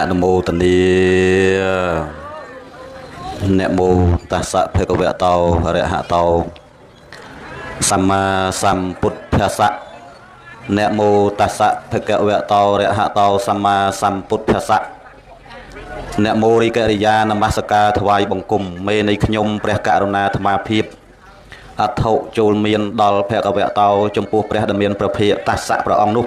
អនុមោទនានមោតស្សៈភគវតោអរហតោសម្មាសម្ពុទ្ធស្សៈនមោតស្សៈភគវតោអរហតោសម្មាសម្ពុទ្ធស្សៈនមោរិកិរិយានមស្ការថ្វាយបង្គំមេនៃខ្ញុំព្រះករុណាអាត្មាភាពអត្ថុចូលមានដល់ភគវតោចំពោះព្រះដែលមានព្រះភិក្ខតស្សៈព្រះអង្គនោះ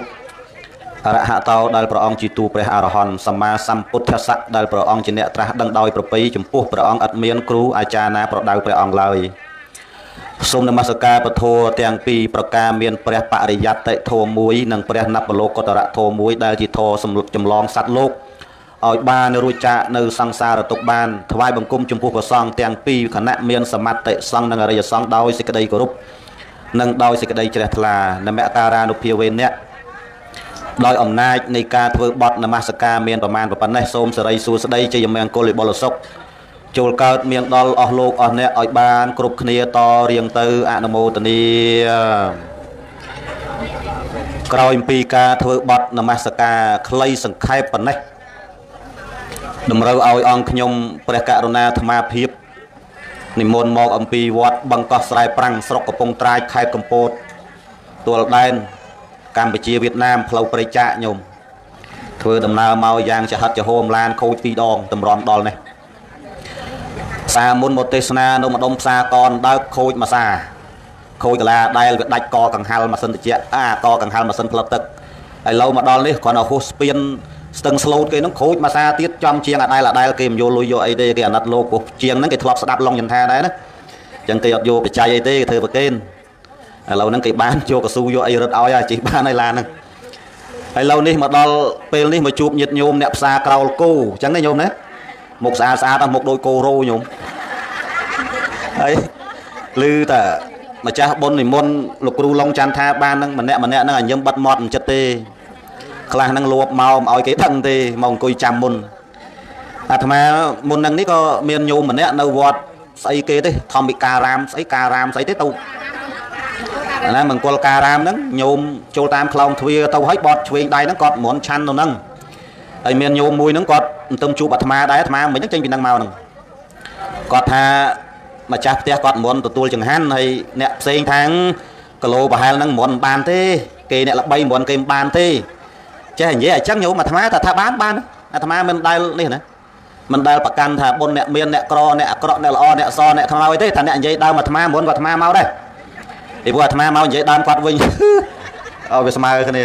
អរហតោដែលព្រះអង្គជាទូព្រះអរហន្តសម្មាសម្ពុទ្ធស្សៈដែលព្រះអង្គជាអ្នកត្រាស់ដឹងដោយប្រពៃចំពោះព្រះអង្គឥតមានគ្រូអាចារ្យណាប្រដៅព្រះអង្គឡើយសូមនមស្ការពធទាំងពីរប្រការមានព្រះបរិយត្តិធម៌មួយនិងព្រះនបលោកតរធម៌មួយដែលជាធម៌ចម្លងសត្វលោកឲ្យបានរួចចាកនៅសង្សារទុក្ខបានថ្វាយបង្គំចំពោះព្រះសង្ឃទាំងពីរគណៈមានសមត្ថសង្ឃនិងអរិយសង្ឃដោយសេចក្តីគោរពនិងដោយសេចក្តីជ្រះថ្លានមការានុភាវេនៈដោយអំណាចនៃការធ្វើបន់នមស្ការមានប្រមាណប៉ុណ្ណេះសូមសិរីសួស្តីជ័យមង្គលវិបុលសុខចូលកើតមានដល់អស់លោកអស់អ្នកឲ្យបានគ្រប់គ្នាតរៀងទៅអនុមោទនាក្រោយអំពីការធ្វើបន់នមស្ការខ្លីសង្ខេបប៉ុណ្ណេះតម្រូវឲ្យអង្គខ្ញុំព្រះករុណាអាត្មាភាពនិមន្តមកអំពីវត្តបឹងកោះស្រែប្រាំងស្រុកកំពង់ត្រាចខេត្តកំពតទួលដែនកម្ពុជាវៀតណាមផ្លូវព្រៃចាកញោមធ្វើដំណើរមកយ៉ាងចហិតចហោមឡានខូចពីរដងតម្រាំដល់នេះសាមុនមកទេសនានៅម្ដុំផ្សារកនដើកខូចមួយសាខូចកាឡាដែលវាដាច់កកង្ហាល់ម៉ាស៊ីនត្រជាក់អាកកង្ហាល់ម៉ាស៊ីនផ្លិតទឹកឥឡូវមកដល់នេះគ្រាន់តែហួសស្ពានស្ទឹងស្លូតគេហ្នឹងខូចមួយសាទៀតចំជាងអាដែលគេមិនយកលុយយកអីទេគេអាណិតលោកព្រោះជាងហ្នឹងគេធ្លាប់ស្ដាប់ឡុងចន្ទាដែរណាអញ្ចឹងគេអត់យកបច្ច័យអីទេគេធ្វើប្រគេនឥឡូវហ្នឹងគេបានយកកស៊ូយកអីរត់ឲ្យជិះបានហើយឡានហ្នឹងឥឡូវនេះមកដល់ពេលនេះមកជួបញាតិញោមអ្នកផ្សារក្រោលគោអញ្ចឹងណាញោមណាមុខស្អាតស្អាតដល់មុខដូចគោរោញោមហើយឮតែម្ចាស់បុណ្យនិមន្តលោកគ្រូឡុងចន្ទថាបានហ្នឹងម្នាក់ម្នាក់ហ្នឹងឲ្យញឹមបិទមាត់មិនចិត្តទេខ្លះហ្នឹងលួបមកមិនឲ្យគេដឹងទេមកអង្គុយចាំមុនអាត្មាមុនហ្នឹងនេះក៏មានញោមម្នាក់នៅវត្តស្អីគេទេធម្មិការាមស្អីការាមស្អីទេទៅណាមង្គលការាមហ្នឹងញោមចូលតាមខ្លោងទ្វារទៅហើយបត់ឆ្វេងដៃហ្នឹងគាត់មុនឆាន់ទៅហ្នឹងហើយមានញោមមួយហ្នឹងគាត់មិនទឹមជួបអាត្មាដែរអាត្មាមិញហ្នឹងចេញពីហ្នឹងមកហ្នឹងគាត់ថាម្ចាស់ផ្ទះគាត់មុនទទួលចង្ហាន់ហើយអ្នកផ្សេងខាងគីឡូប្រហែលហ្នឹងមុនមិនបានទេគេអ្នកល្បីមុនគេមិនបានទេចេះនិយាយអញ្ចឹងញោមអាត្មាថាបានបានអាត្មាមិនដែលនេះណាមិនដែលប្រកាន់ថាបុណ្យអ្នកមានអ្នកក្រអ្នកអាក្រក់អ្នកល្អអ្នកសអ្នកខ្មៅអីទេថាអ្នកនិយាយដើមអាត្មាមុនក៏អាត្មាមកដែរពីព្រោះអាត្មាមកនិយាយដើមគាត់វិញឲ្យវាស្មើគ្នា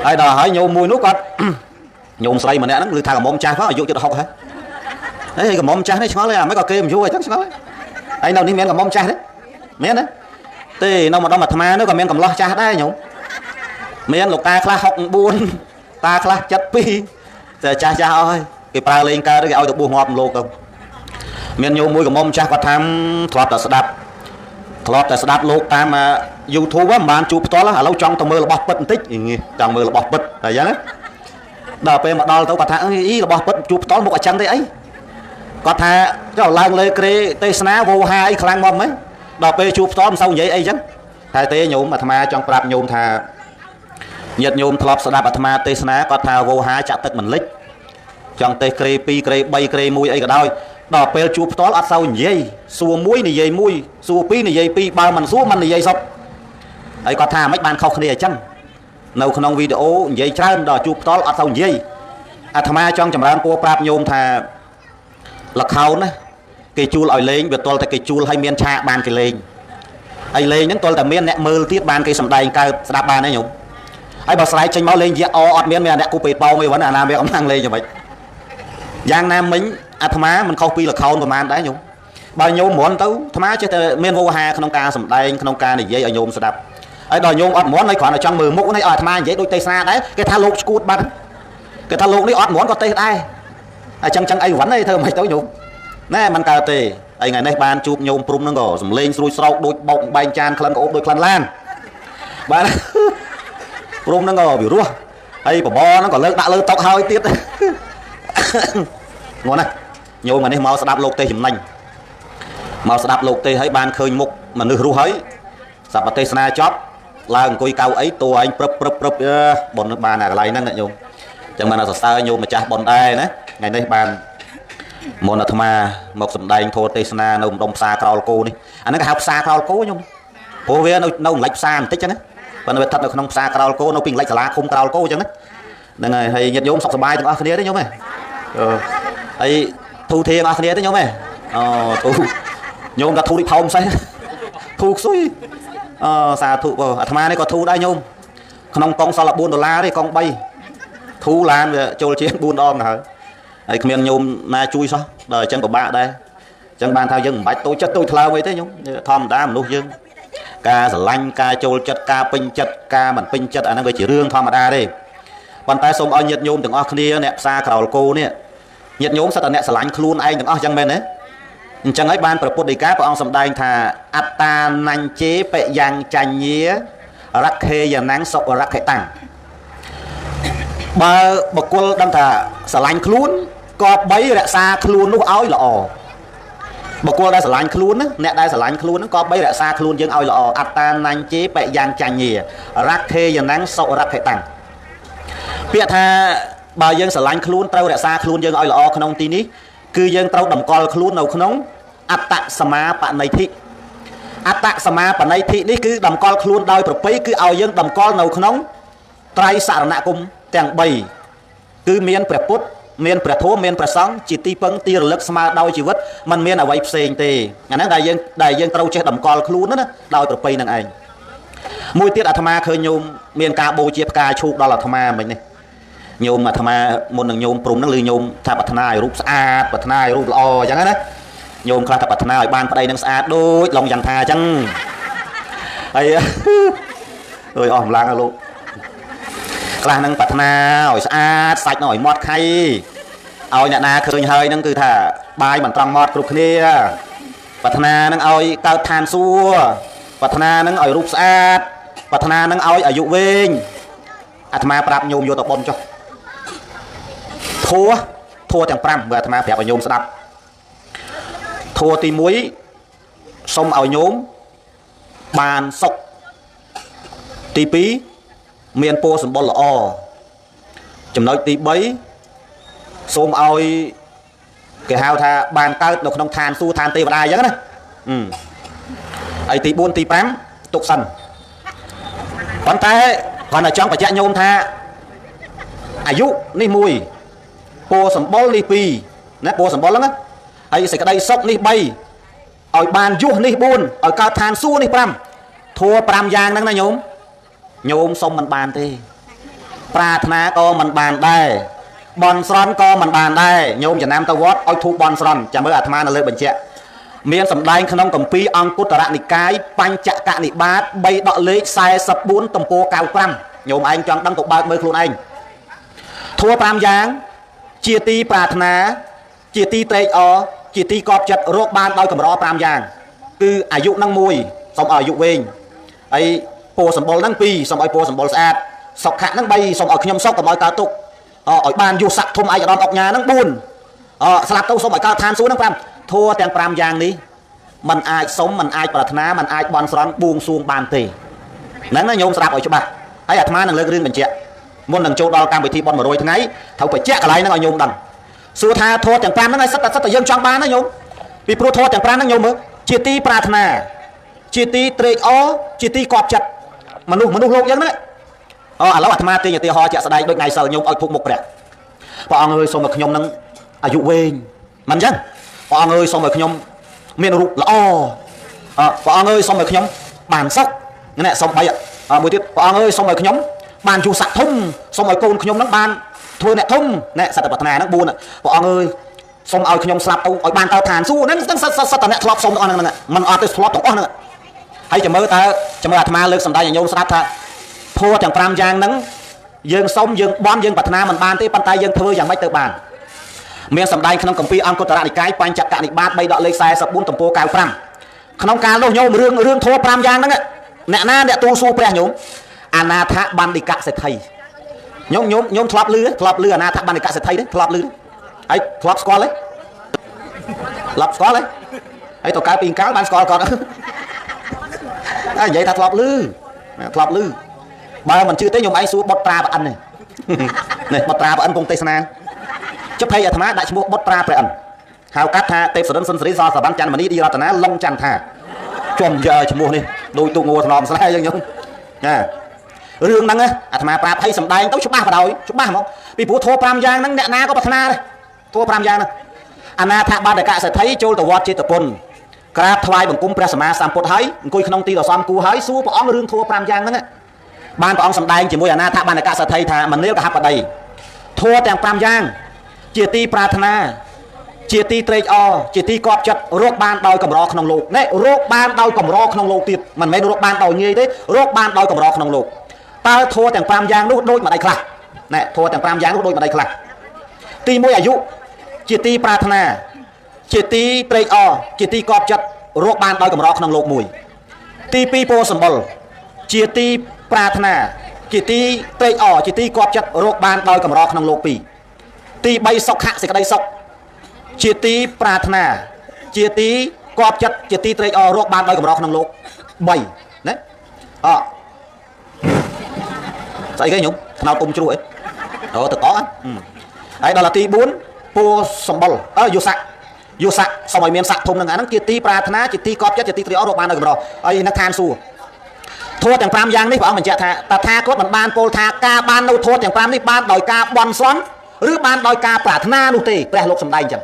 ហើយដល់ហើយញោមមួយនោះគាត់ញោមស្រីម្នាក់ហ្នឹងឮថាកំមុំចាស់ផងអាយុជិត60ហើយហេកំមុំចាស់នេះឆ្ងល់ហើយអាមិនក៏គេមិនយូរអញ្ចឹងឆ្ងល់ហើយនៅនេះមានកំមុំចាស់ទេមានទេទេនៅម្ដុំអាត្មានោះក៏មានកំឡោះចាស់ដែរញោមមានលោកតាខ្លះ64តាខ្លះ72តែចាស់ចាស់អស់ហើយគេប្រើលេងកើតគេឲ្យទៅបួសងាប់លោកទៅមានញោមមួយកំមុំចាស់គាត់ថាធ្លាប់តែស្ដាប់លោកតាម YouTube មិនបានជួបផ្ទាល់ឥឡូវចង់ទៅមើលរបស់ពិតបន្តិចចង់មើលរបស់ពិតតែអញ្ចឹងដល់ពេលមកដល់ទៅគាត់ថាអីរបស់ពិតជួបផ្ទាល់មុខអញ្ចឹងទេអីគាត់ថាចុះឡើងលើក្រេទេសនាវោហាអីខ្លាំងមកហ្មងដល់ពេលជួបផ្ទាល់មិនសូវនិយាយអីអញ្ចឹងតែទេញោមអាត្មាចង់ប្រាប់ញោមថាញាតិញោមធ្លាប់ស្ដាប់អាត្មាទេសនាគាត់ថាវោហាចាក់ទឹកមិនលិចចង់ទេសក្រេ2ក្រេ3ក្រេ1អីក៏ដោយដល់ពេលជួបផ្ទាល់អត់សូវនិយាយសួរមួយនិយាយមួយសួរពីរនិយាយពីរបើមិនសួរមិននិយាយសុទ្ធហើយគាត់ថាមិនបានខុសគ្នាអញ្ចឹងនៅក្នុងវីដេអូនិយាយច្រើនដល់ជួបផ្ទាល់អត់សូវនិយាយអាត្មាចង់ចម្រើនពរប្រាប់ញោមថាលខោនណាគេជួលឲ្យលេងវាទាល់តែគេជួលឲ្យមានឆាកបានគេលេងហើយលេងហ្នឹងទាល់តែមានអ្នកមើលទៀតបានគេសំដែងកើតស្ដាប់បានទេញោមហើយបើស្រែកចេញមកលេងយៈអអត់មានអ្នកគូពេប៉ោងអីហ្នឹងអាណាមានអំណាងលេងយ៉ាងម៉េចយ៉ាងណាមិញអាត្មាមិនខុសពីលខោនប្រហែលដែរញោមបើញោមមន់ទៅអាត្មាចេះតែមានវោហាក្នុងការសំដែងក្នុងការនិយាយឲ្យញោមស្ដាប់ហើយដល់ញោមអត់មន់ហើយគ្រាន់តែចង់មើលមុខនេះឲ្យអាត្មានិយាយដូចទេសនាដែរគេថាលោកឈួតបាត់គេថាលោកនេះអត់មន់ក៏ទេសដែរហើយចឹងអីវ៉ាន់អីធ្វើមិនទៅញោមណែមិនកើតទេហើយថ្ងៃនេះបានជួបញោមព្រំហ្នឹងក៏សំលេងស្រួយស្រោកដូចបោកបែងចានក្លិនក្អូបដូចក្លិនឡានបាទព្រំហ្នឹងក៏វារស់ហើយបបរហ្នឹងក៏លើកដាក់លើតុហើយទៀតងន់ណាញោមថ្ងៃនេះមកស្ដាប់លោកទេសចំណេញមកស្ដាប់លោកទេសហើយបានឃើញមុខមនុស្សរស់ហើយសពទេសនាចប់ឡើងអង្គុយកៅអីតួឯងព្រឹបព្រឹបព្រឹបបុណ្យបានអាកន្លែងហ្នឹងញោម ចឹងបានសរសើរញោមម្ចាស់បុណ្យដែរណាថ្ងៃនេះបានមុនអាត្មាមកសម្ដែងធម៌ទេសនានៅម្ដុំផ្សារក្រោលគោនេះអាហ្នឹងគេហៅផ្សារក្រោលគោញោមព្រោះវានៅម្លេចផ្សារបន្តិចចឹងណាប៉ុន្តែវាស្ថិតនៅក្នុងផ្សារក្រោលគោនៅពីម្លេចសាលាឃុំក្រោលគោចឹងណាហ្នឹងហើយហើយញាតិញោមសុខសប្បាយទាំងអស់គ្នាទេញោមហ៎ហើយធូធាទាំងអស់គ្នាទេញោមហ៎អូធូញោមថាធូនេះផោមសេះធូខ្សុយអសាធុបើអាត្មានេះក៏ធូដែរញោមក្នុងកង់សល់4ដុល្លារទេកង់3ធូឡានវាចូលជាង4ដងទៅហើយហើយគ្មានញោមណាជួយសោះដល់អញ្ចឹងពិបាកដែរអញ្ចឹងបានថាយើងមិនបាច់តូចចិត្តតូចថ្លើមអីទេញោមធម្មតាមនុស្សយើងការស្រឡាញ់ការចូលចិត្តការពេញចិត្តការមិនពេញចិត្តអាហ្នឹងវាជារឿងធម្មតាទេប៉ុន្តែសូមឲ្យញាតិញោមទាំងអស់គ្នាអ្នកផ្សារក្រោលគោនេះញាតិញោមសិតតែអ្នកស្រឡាញ់ខ្លួនឯងទាំងអស់អញ្ចឹងមែនទេអញ្ចឹងហើយបានព្រះពុទ្ធដីកាព្រះអង្គសម្ដែងថាអត្តានញ្ជេបយ៉ាងចញ្ញារខេយណੰសុរខិតាំងបើបុគ្គលដឹងថាស្រឡាញ់ខ្លួនក៏បីរក្សាខ្លួននោះឲ្យល្អបុគ្គលដែលស្រឡាញ់ខ្លួនណាអ្នកដែលស្រឡាញ់ខ្លួនហ្នឹងក៏បីរក្សាខ្លួនយើងឲ្យល្អអត្តានញ្ជេបយ៉ាងចញ្ញារខេយណੰសុរខិតាំងពាក្យថាបើយើងស្រឡាញ់ខ្លួនត្រូវរក្សាខ្លួនយើងឲ្យល្អក្នុងទីនេះគឺយើងត្រូវតម្កល់ខ្លួននៅក្នុងអត្តសមាបនិធិអត្តសមាបនិធិនេះគឺតម្កល់ខ្លួនដោយប្រពៃគឺឲ្យយើងតម្កល់នៅក្នុងត្រៃសរណគមទាំង3គឺមានព្រះពុទ្ធមានព្រះធម៌មានព្រះសង្ឃជាទីពឹងទីរលឹកស្មើដោយជីវិតมันមានអ្វីផ្សេងទេអាហ្នឹងដែលយើងត្រូវចេះតម្កល់ខ្លួនណាដោយប្រពៃនឹងឯងមួយទៀតអាត្មាឃើញញោមមានការបូជាផ្កាឈូកដល់អាត្មាមិញនេះញោមអាត្មាមុននឹងញោមព្រំហ្នឹងឬញោមថាប្រាថ្នាឲ្យរូបស្អាតប្រាថ្នាឲ្យរូបល្អអញ្ចឹងណាញោមខ្លះថាប្រាថ្នាឲ្យបានប្តីនឹងស្អាតដូចឡុងយ៉ាងថាអញ្ចឹងហើយអើយអស់កម្លាំងហើយលោកខ្លះហ្នឹងប្រាថ្នាឲ្យស្អាតសាច់នឹងឲ្យមាត់ខៃឲ្យអ្នកណាឃើញហើយហ្នឹងគឺថាបាយមិនត្រង់មាត់គ្រប់គ្នាប្រាថ្នាហ្នឹងឲ្យកើតឋានសួគ៌ប្រាថ្នាហ្នឹងឲ្យរូបស្អាតប្រាថ្នាហ្នឹងឲ្យអាយុវែងអាត្មាប្រាប់ញោមយកទៅប៉ុនចុះធัวទាំង5បើអាត្មាប្រាប់ឲ្យញោមស្ដាប់ធัวទី1សូមឲ្យញោមបានសុខទី2មានពរសម្បុរល្អចំណុចទី3សូមឲ្យគេហៅថាបានកើតនៅក្នុងឋានសួគ៌ឋានទេវតាអញ្ចឹងណាហើយទី4ទី5ទុកសិនប៉ុន្តែគ្រាន់តែចង់បញ្ជាក់ញោមថាអាយុនេះ1ពរសម្បុរនេះ2ណាពរសម្បុរហ្នឹងណាហើយសេចក្តីសុខនេះ3ឲ្យបានយុះនេះ4ឲ្យកើតឋានសួគ៌នេះ5ធัว5យ៉ាងហ្នឹងណាញោមញោមសុំមិនបានទេប្រាថ្នាក៏មិនបានដែរបន់ស្រន់ក៏មិនបានដែរញោមចំណាំទៅវត្តឲ្យធូបបន់ស្រន់ចាំមើលអាត្មានៅលើបញ្ជាក់មានសម្ដែងក្នុងគម្ពីរអង្គុត្តរនិកាយបញ្ចកនិបាត3ដកលេខ44ទំព័រ95ញោមឯងចង់ដឹងទៅបើកមើលខ្លួនឯងធัว5យ៉ាងជាទីប្រាថ្នាជាទីត្រេកអរជាទីកប់ចិត្តរកបានដោយកម្រ5យ៉ាងគឺអាយុនឹង1សូមឲ្យអាយុវែងហើយពរសម្បុរនឹង2សូមឲ្យពរសម្បុរស្អាតសុខៈនឹង3សូមឲ្យខ្ញុំសុខកុំឲ្យកើតទុក្ខឲ្យបានយុស័កធំឯកឧត្តមអុកញ៉ានឹង4ស្លាប់ទៅសូមឲ្យកើតឋានសួគ៌នឹង5ធัวទាំង5យ៉ាងនេះมันអាចសុំมันអាចប្រាថ្នាมันអាចបន់ស្រន់បួងសួងបានទេហ្នឹងណាញោមស្ដាប់ឲ្យច្បាស់ហើយអាត្មានឹងលើករឿងបញ្ជាក់មុននឹងចូលដល់កម្មវិធីបុណ្យ100ថ្ងៃត្រូវបញ្ជាក់កន្លែងហ្នឹងឲ្យញោមដឹងសួរថាធម៌ទាំង5ហ្នឹងឲ្យសិតតែយើងចង់បានណាញោមពីព្រោះធម៌ទាំង5ហ្នឹងញោមមើលជាទីប្រាថ្នាជាទីត្រេកអរជាទីកប់ចិត្តមនុស្សលោកយ៉ាងហ្នឹងអូឥឡូវអាត្មាទាញឧទាហរណ៍ជាក់ស្ដែងដូចថ្ងៃសិលញោមឲ្យធូបមុខព្រះព្រះអង្គអើយសូមឲ្យខ្ញុំនឹងអាយុវែងមិនអញ្ចឹងព្រះអង្គអើយសូមឲ្យខ្ញុំមានរូបល្អព្រះអង្គអើយសូមឲ្យខ្ញុំបានសុខនេះសូម3មួយទៀតព្រះអង្គអើយសូមឲ្យខ្ញុំបានយុស័កធំសូមឲ្យកូនខ្ញុំនឹងបានធ្វើអ្នកធំណែសត្វប្រាថ្នាហ្នឹង4ព្រះអង្គអើយសូមឲ្យខ្ញុំស្លាប់ទៅឲ្យបានកើតឋានសួគ៌ហ្នឹងសត្វតែអ្នកធ្លាប់សុំទាំងអស់ហ្នឹងមិនអត់ទេធ្លាប់ទាំងអស់ហ្នឹងហើយចាំមើលតើចាំមើលអាត្មាលើកសម្ដែងឲ្យញោមស្ដាប់ថាធម៌ទាំង5យ៉ាងហ្នឹងយើងសុំយើងបន់យើងប្រាថ្នាមិនបានទេប៉ុន្តែយើងធ្វើយ៉ាងម៉េចទៅបានមានសម្ដែងក្នុងគម្ពីរអង្គុត្តរនិកាយបញ្ចកនិបាត3ដកលេខ44ទំព័រ95ក្នុងកាលនោះញោមរឿងធម៌5យ៉ាងហ្នឹងអ្នកណាអ្នកទូលសួរព្រះញោមអនាថបណ្ឌិកសេដ្ឋីញោមធ្លាប់លឺអនាថបណ្ឌិកសេដ្ឋីទេធ្លាប់លឺហើយធ្លាប់ស្គាល់ទេធ្លាប់ស្គាល់ទេហើយទៅកើតពីកាលបានស្គាល់គាត់តែនិយាយថាធ្លាប់លឺបើមិនជឿទេញោមឯងសួរបុតត្រាប្រអិនទេ នេះបុត្រាព្រះឥន្ទពងទេសនាចុះភ័យអាត្មាដាក់ឈ្មោះបុត្រាព្រះឥន្ទហៅកាត់ថាទេពសរិនសុនសរីសសវណ្ណច័ន្ទមនីឌីរតនាឡុងចន្ទថាជុំយកឈ្មោះនេះដូចទូងួរថ្នមស្នេហ៍យ៉ាងខ្ញុំណារឿងហ្នឹងអាត្មាប្រាប់ឲ្យសំដែងទៅច្បាស់បដ ாய் ច្បាស់ហ្មងពីព្រោះធម៌5យ៉ាងហ្នឹងអ្នកណាក៏ប្រាថ្នាដែរធម៌5យ៉ាងហ្នឹងអនាថបណ្ឌកសេដ្ឋីចូលទៅវត្តចេតពុនក្រាបថ្វាយបង្គំព្រះសម្មាសម្ពុទ្ធហើយអង្គុយក្នុងទីដ៏សមគួរហើយសួរព្រះអង្គរឿងធម៌5យ៉ាងហ្នឹងបានព្រះអង្គសម្ដែងជាមួយអនាថបណ្ឌកសេដ្ឋីថាមនាលកហបតីធម៌ទាំង5យ៉ាងជាទីប្រាថ្នាជាទីត្រេកអរជាទីកប់ចិត្តរកបានដោយកម្រក្នុងលោកនេះរកបានដោយកម្រក្នុងលោកទៀតមិនមែនរកបានដោយងាយទេរកបានដោយកម្រក្នុងលោកតើធម៌ទាំង5យ៉ាងនោះដូចម្ដេចខ្លះណែធម៌ទាំង5យ៉ាងនោះដូចម្ដេចខ្លះទី1អាយុជាទីប្រាថ្នាជាទីត្រេកអរជាទីកប់ចិត្តរកបានដោយកម្រក្នុងលោកមួយទី2ពោសម្បុរជាទីប្រាថ្នាជាទីត្រេកអរជាទីកប់ចិត្តរកបានដោយកម្រក្នុងលោក2ទី3សុខៈសេចក្តីសុខជាទីប្រាថ្នាជាទីកប់ចិត្តជាទីត្រេកអររកបានដោយកម្រក្នុងលោក3ណាអស្អីគេញោមថ្នោតអ៊ំជ្រោះអីអូតកហើយដល់ទី4ពោសម្បុរអើយុស័កយុស័កសូមឲ្យមានស័កធំនឹងអាហ្នឹងជាទីប្រាថ្នាជាទីកប់ចិត្តជាទីត្រេកអររកបានដោយកម្រហើយនឹងឋានសួគ៌ធម៌ទាំង5យ៉ាងនេះព្រះអង្គបញ្ជាក់ថាតថាគតមិនបានពោលថាការបាននៅធម៌ទាំង5នេះបានដោយការបន់ស្រន់ឬបានដោយការប្រាថ្នានោះទេព្រះលោកសម្ដែងចឹង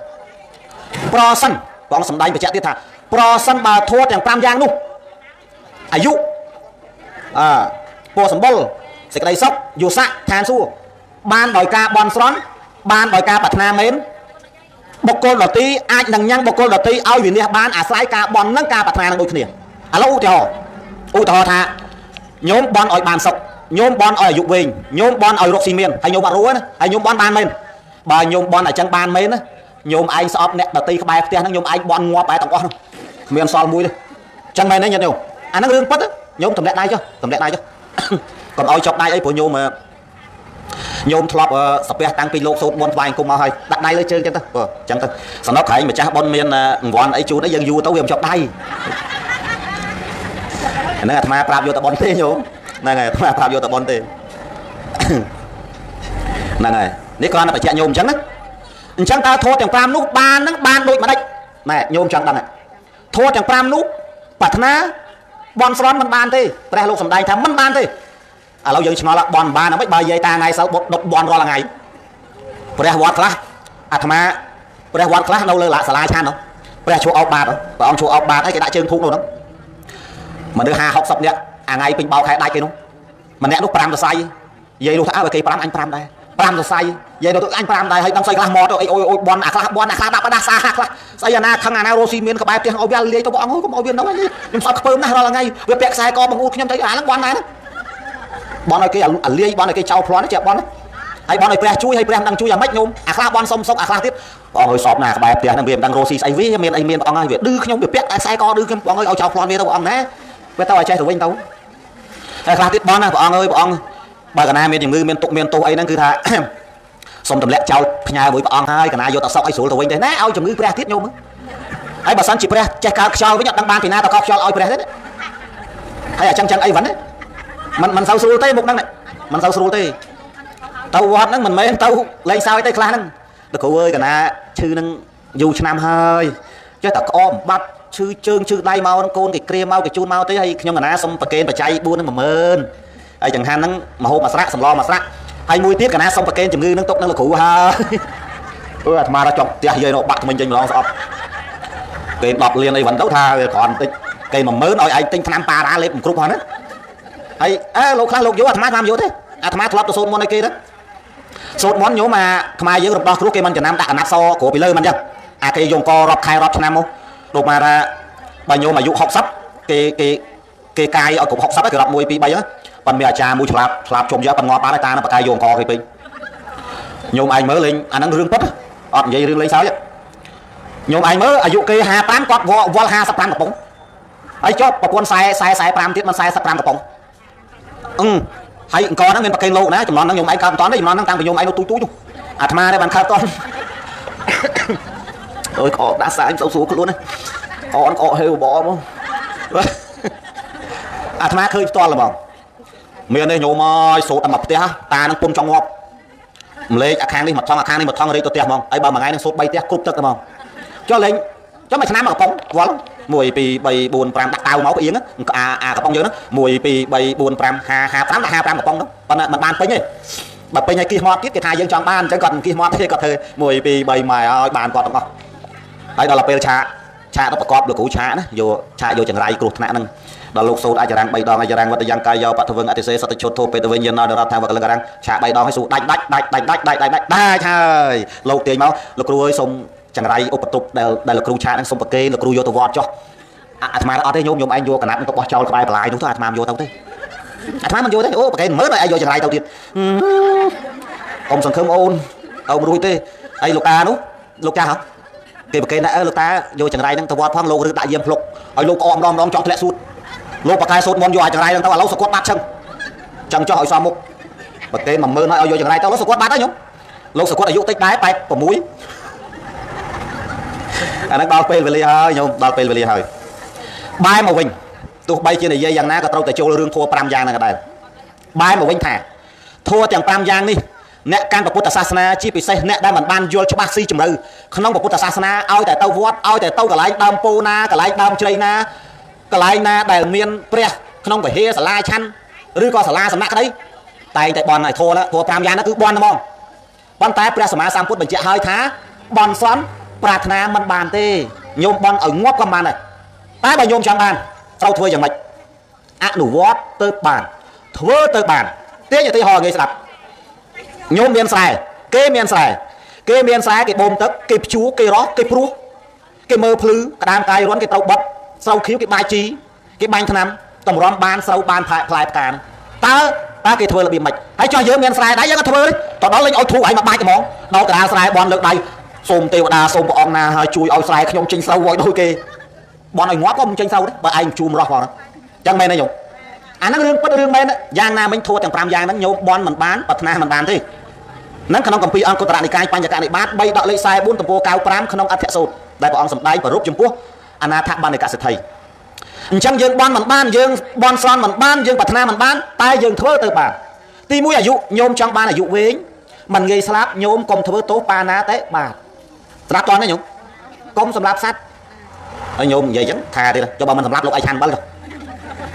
ប្រសិនព្រះអង្គសម្ដែងបញ្ជាក់ទៀតថាប្រសិនបើធម៌ទាំង5យ៉ាងនោះអាយុអើពោសម្បុរសេចក្តីសុខយុស័កឋានសួគ៌បានដោយការបន់ស្រន់បានដោយការប្រាថ្នាមែនបុគ្គលដទៃអាចនឹងញ៉ាំងបុគ្គលដទៃឲ្យវិនិច្ឆ័យបានអាស្រ័យការបន់និងការប្រាថ្នានឹងដូចគ្នាឥឡូវឧទាហរណ៍ថាញោមបន់ឲ្យបានសុខញោមបន់ឲ្យអាយុវែងញោមបន់ឲ្យរកស៊ីមានហើយញោមអត់រស់ណាហើយញោមបន់បានមែនបើញោមបន់អញ្ចឹងបានមែនណាញោមឯងស្អប់អ្នកដទៃក្បែរផ្ទះហ្នឹងញោមឯងបន់ងាប់ឯងទាំងអស់នោះគ្មានសល់មួយទេអញ្ចឹងមែនទេញាតិញោមអាហ្នឹងរឿងពិតញោមទម្លាក់ដៃចុះទម្លាក់ដៃចុះកុំឲ្យចុកដៃអីព្រោះញោមធ្លាប់សាពះតាំងពីលោកសូត្រមន្តថ្វាយអង្គមមកហើយដាក់ដៃលើជើងចឹងទៅបើចឹងទៅសំណុកក្រែងម្ចាស់បុណ្យមានរង្វាន់អីជូនអីយើងយូរទៅវាមិនចុកដៃហ្នឹងអាត្មាប្រាប់យកតែបុណ្យទេញោមហ្នឹងហើយអាត្មាប្រាប់យកតែបុណ្យទេហ្នឹងហើយនេះគ្រាន់តែបញ្ជាក់ញោមអញ្ចឹងណាអញ្ចឹងតើធម៌ទាំង5នោះបានហ្នឹងបានដូចម្ដេចណែញោមចង់ដឹងធម៌ទាំង5នោះប្រាថ្នាបន់ស្រន់មិនបានទេព្រះលោកសម្ដែងថាមិនបានទេឥឡូវយើងឆ្ងល់បន់បានហ្មងបើយាយតាថ្ងៃសៅបុតដុតបន់រាល់ថ្ងៃព្រះវត្តខ្លះអាត្មាព្រះវត្តខ្លះនៅលើសាលាឆាននោះព្រះជួអោបបាតព្រះអង្គជួអោបបាតហើយគេដាក់ជើងធូបនោះហ្នឹងមនុស្ស50 60នាក់អាថ្ងៃពេញបោខែដាច់គេនោះម្នាក់នោះ5សរសៃយាយនោះថាអើគេ5អញ5ដែរ5សរសៃយាយនោះទៅអញ5ដែរហើយដឹងស្អីខ្លះមកទៅអីអូយអូយបន់អាខ្លះបន់អាខ្លះដាក់បដាសាខ្លះស្អីអាណាខឹងអាណារស់ស៊ីមានក្បែរផ្ទះឲ្យវាលាយទៅព្រះអង្គកុំឲ្យវានៅខ្ញុំស្អប់ខ្ពើមណាស់រាល់ថ្ងៃវាពាក់ខ្សែកបង្អួតខ្ញុំទៅអាហ្នឹងបន់ដែរណាបន់ឲ្យគេអាលាយបន់ឲ្យគេចោលប្លន់ចេះបន់ហើយបន់ឲ្យព្រះជួយឲ្យព្រះមិនដឹងជួយយ៉ាងម៉េចញោមអាខ្លះបន់សុំសុកអាខ្លះទៀតព្រះអង្គឲ្យសອບណាក្បែរផ្ទះហ្នឹងវាមិនដឹងរស់ស៊ីស្អីវាមានអីមានព្រះអង្គហើយវាឌឺខ្ញុំវាពាក់ខ្សែកឌឺខ្ញុំព្រះអង្គឲ្យចោលប្លន់វាទៅព្រះអង្គណាវាទៅឲ្យចេះទៅវិញទៅហើយខ្លះទៀតបន់ណាព្រះអង្គអើយព្រះអង្គបើកណាមានជំងឺមានទុកមានទោសអីហ្នឹងគឺថាសុំទម្លាក់ចោលផ្ញើមួយព្រះអង្គហើយកណាយកតសក់ឲ្យស្រួលទៅវិញទេណាឲ្យជំងឺព្រះទៀតញោមហើយបើសិនជាព្រះចេះកើតខ្យល់វិញអត់ដឹងបានពីណាតកខ្យល់ឲ្យព្រះទេហើយអញ្ចឹងចឹងអីវ៉ាន់មិនសូវស្រួលទេមុខហ្នឹងមិនសូវស្រួលទេទៅវត្តហ្នឹងមិនមែនទៅលេងសើចទេខ្លះហ្នឹងលោកគ្រូអើយកណាឈឺហ្នឹងយូរឆ្នាំហើយចេះតែក្អមបាត់ឈឺជើងឈឺដៃមកហ្នឹងកូនគេក្រាមមកគេជូនមកទេហើយខ្ញុំកណាសុំប្រគេនបច្ច័យ4ហ្នឹង10000ហើយចង្ហាន់ហ្នឹងមហូបមួយស្រាក់សម្លមួយស្រាក់ហើយមួយទៀតកណាសុំប្រគេនជំងឺហ្នឹងទុកនឹងលោកគ្រូហើយអឺអាត្មាដល់ចង់ផ្ទះយាយនោះបាក់ថ្មិញចេញម្ដងស្អប់គេ10លានអីវ៉ាន់ទៅថាវាគ្រាន់តិចគេ10000ឲ្យឯងទិញថ្នាំប៉ារ៉ាលេបមិនគ្រប់ហ្នឹងណាហើយអើលោកខ្លះលោកយកអាត្មាតាមយកទេអាត្មាធ្លាប់ទៅសូត្រមន្តឲ្យគេទៅសូត្រមន្តញោមអាខ្មែរយើងរំដោះគ្រោះគេមិនចំណាំដាក់កណាត់សគ្របពីលើមិនចឹងអាគេយកករាប់ខែរាប់ឆ្នាំមកលោកមកថាបើញោមអាយុ60គេគេគេកាយឲ្យគ្រប់60ហើយគេរាប់1 2 3ហ្នឹងប៉ុន្តែមានអាចារ្យមួយឆ្លាប់ជុំយកប៉ុនងាប់បានហើយតានឹងបកាយយកអង្គគេពេញញោមឯងមើលលេងអាហ្នឹងរឿងពិតអត់និយាយរឿងលេងសើចញោមឯងមើលអាយុគេ55គាត់វល់55កំប៉ុងហើយចុះប្រពន្ធ40 45ទៀតមិន45កំប៉ុងអឺហើយអង្គហ្នឹងមានប្រគេនលោកណាចំនួនហ្នឹងញោមឯងកើតមិនតាន់ទេចំនួនហ្នឹងតាំងពីញោមឯងនៅទូចទូចអាត្មាទេបានកើតតាន់អើយក្អកដាក់សាញសូវស្រួលខ្លួនណាអនក្អកហេវបមកអាត្មាឃើញផ្ទាល់ហ្មងមានទេញោមអើយសូត្រតែមកផ្ទះតានឹងពុំចង់ងាប់ ម្លេចអាខាងនេះមួយថងអាខាងនេះមួយថងរេកទៅផ្ទះហ្មងហើយបើមួយថ្ងៃនឹងសូត្រ3ផ្ទះគ្រប់ទឹកទៅហ្មងចុះលេងចុះមួយឆ្នាំមកកំប៉ុងវល់1 2 3 4 5ដាក់តាវមកផ្អៀងអាកំប៉ុងយើងហ្នឹង1 2 3 4 5 5 55ដាក់55កំប៉ុងហ្នឹងប៉ុន្តែมันបានពេញទេបើពេញឲ្យគិះមាត់ទៀតគេថាយើងចង់បានអញ្ចឹងគាត់មិនគិះមាត់ទេគាត់ធ្វើ1 2 3ម៉ែឲ្យបានគាត់ទាំងអស់ហើយដល់ពេលឆាកឆាកទៅប្រកបលោកគ្រូឆាកណាយកឆាកយកចង្រៃគ្រោះថ្នាក់ហ្នឹងដល់លោកសូត្រអចរាំង3ដងអចរាំងវត្តយ៉ាងកាយយោបថវឹងអតិសេសតជុតធោពេតវិញយណដល់រដ្ឋថាវកលឹងរាំងឆាក3ដងឲ្យស៊ូដាច់ដាច់ដាច់ដាច់ដាច់ដាច់ដាច់ដាច់ដាច់ហើយលោកទាញមកលោកគ្រូអើយសូមចង្រៃឧបទ្រពដែលលោកគ្រូឆាកហ្នឹងសូមប្រគេលោកគ្រូយកទៅវត្តចុះអាត្មាអត់ទេញោមញោមឯងយកកណាត់ទៅបោះចោលក្បែរបលាយនោះទៅអាត្មាមិនយកទៅទេអាត្មាមិនយកទេអូប្រគេ10000ឲ្យឯងយកចង្រៃទៅទៀតកុំសង្ឃឹមអូនអូនរួចទេហើយលោកតានោះលោកចាស់ហ៎គេប្រគេណាអើលោកតាយកចង្រៃហ្នឹងទៅវត្តផងលោកឬដាក់យាមភ្លុកឲ្យលោកក្អកម្ដងម្ដងចង់ធ្លាក់សួតលោកប្រកែសូត្រមន្តយកអាចង្រៃហ្នឹងទៅឥឡូវសកត់បាត់ចឹងចឹងចោះឲ្យសមមុខប្រគេ10000ហើយឲ្យយកចង្រៃទៅឥឡូវសកត់បាត់ហើយញោមលោកសកត់អាយុតិចដែរ86អាហ្នឹងដល់ពេលវេលាហើយញោមដល់ពេលវេលាហើយបែរមកវិញទោះបីជានិយាយយ៉ាងណាក៏ត្រូវតែចូលរឿងធัว5យ៉ាងហ្នឹងក៏ដែរបែរមកវិញថាធัวទាំង5យ៉ាងនេះអ្នកកាន់ពុទ្ធសាសនាជាពិសេសអ្នកដែលមិនបានយល់ច្បាស់ស៊ីជម្រៅក្នុងពុទ្ធសាសនាឲ្យតែទៅវត្តឲ្យតែទៅកន្លែងដើមពោណាកន្លែងដើមជ្រៃណាកន្លែងណាដែលមានព្រះក្នុងវិហារសាលាឆាន់ឬក៏សាលាសំណាក់ក្តីតែងតែបន់ឲ្យធัวធัว5យ៉ាងហ្នឹងគឺបន់ហ្មងប៉ុន្តែព្រះសម្មាសម្ពុទ្ធបញ្ជាក់ឲ្យថាបន់សន់ប្រាថ្នាមិនបានទេញោមបន់ឲ្យងាប់ក៏បានដែរតែបើញោមចង់បានត្រូវធ្វើយ៉ាងម៉េចអនុវត្តទៅបានធ្វើទៅបានទាញឧទាហរណ៍ងាយស្ដាប់ញោមមានស្រែគេមានស្រែគេមានស្រែគេបូមទឹកគេភ្ជួរគេរស់គេព្រោះគេមើលភ្លឺក្តាមកាយរន់គេត្រូវបត់ស្រូវខៀវគេបាយជីគេបាញ់ថ្នាំតម្រាំបានស្រូវបានផ្លែផ្កាតើគេធ្វើរបៀបម៉េចហើយចុះយើងមានស្រែដែរយើងក៏ធ្វើទៅដល់លេងឲ្យធូរឯងមកបាច់ហ្មងដល់កណ្ដាលស្រែបន់លើកដៃសូមទេវតាសូមព្រះអង្គណាហើយជួយឲ្យស្រែខ្ញុំចេញស្រូវឲ្យដូចគេបន់ឲ្យងាប់ក៏មិនចេញស្រូវដែរបើឯងជួមរស់ផងអញ្ចឹងមែនទេញោមអាហ្នឹងរឿងពិតរឿងមែនយ៉ាងណាមិញធัวទាំង5យ៉ាងហ្នឹងញោមបន់មិនបានប្រាថ្នាមិនបានទេហ្នឹងក្នុងគម្ពីរអង្គុត្តរនិកាយបញ្ចកនិបាត3ដកលេខ44ទំព័រ95ក្នុងអធិសូត្រដែលព្រះអង្គសម្ដែងប្រពចំពោះអនាថបណ្ឌិកសិទ្ធិអញ្ចឹងយើងបន់មិនបានយើងបន់ស្រន់មិនបានយើងប្រាថ្នាមិនបានតែយើងធ្វើទៅបានទី1អាយុញោមចង់បានអាយុវែងមិនងាយស្លាប់ញោមកុំធ្វើទោសបាណាទេបាទស្រាប់តនេះញោមកុំសម្លាប់សត្វហើយញោមនិយាយអញ្ចឹងថាទៀតចុះបើមិនសម្លាប់លោកឯងឆាន់បិលទៅ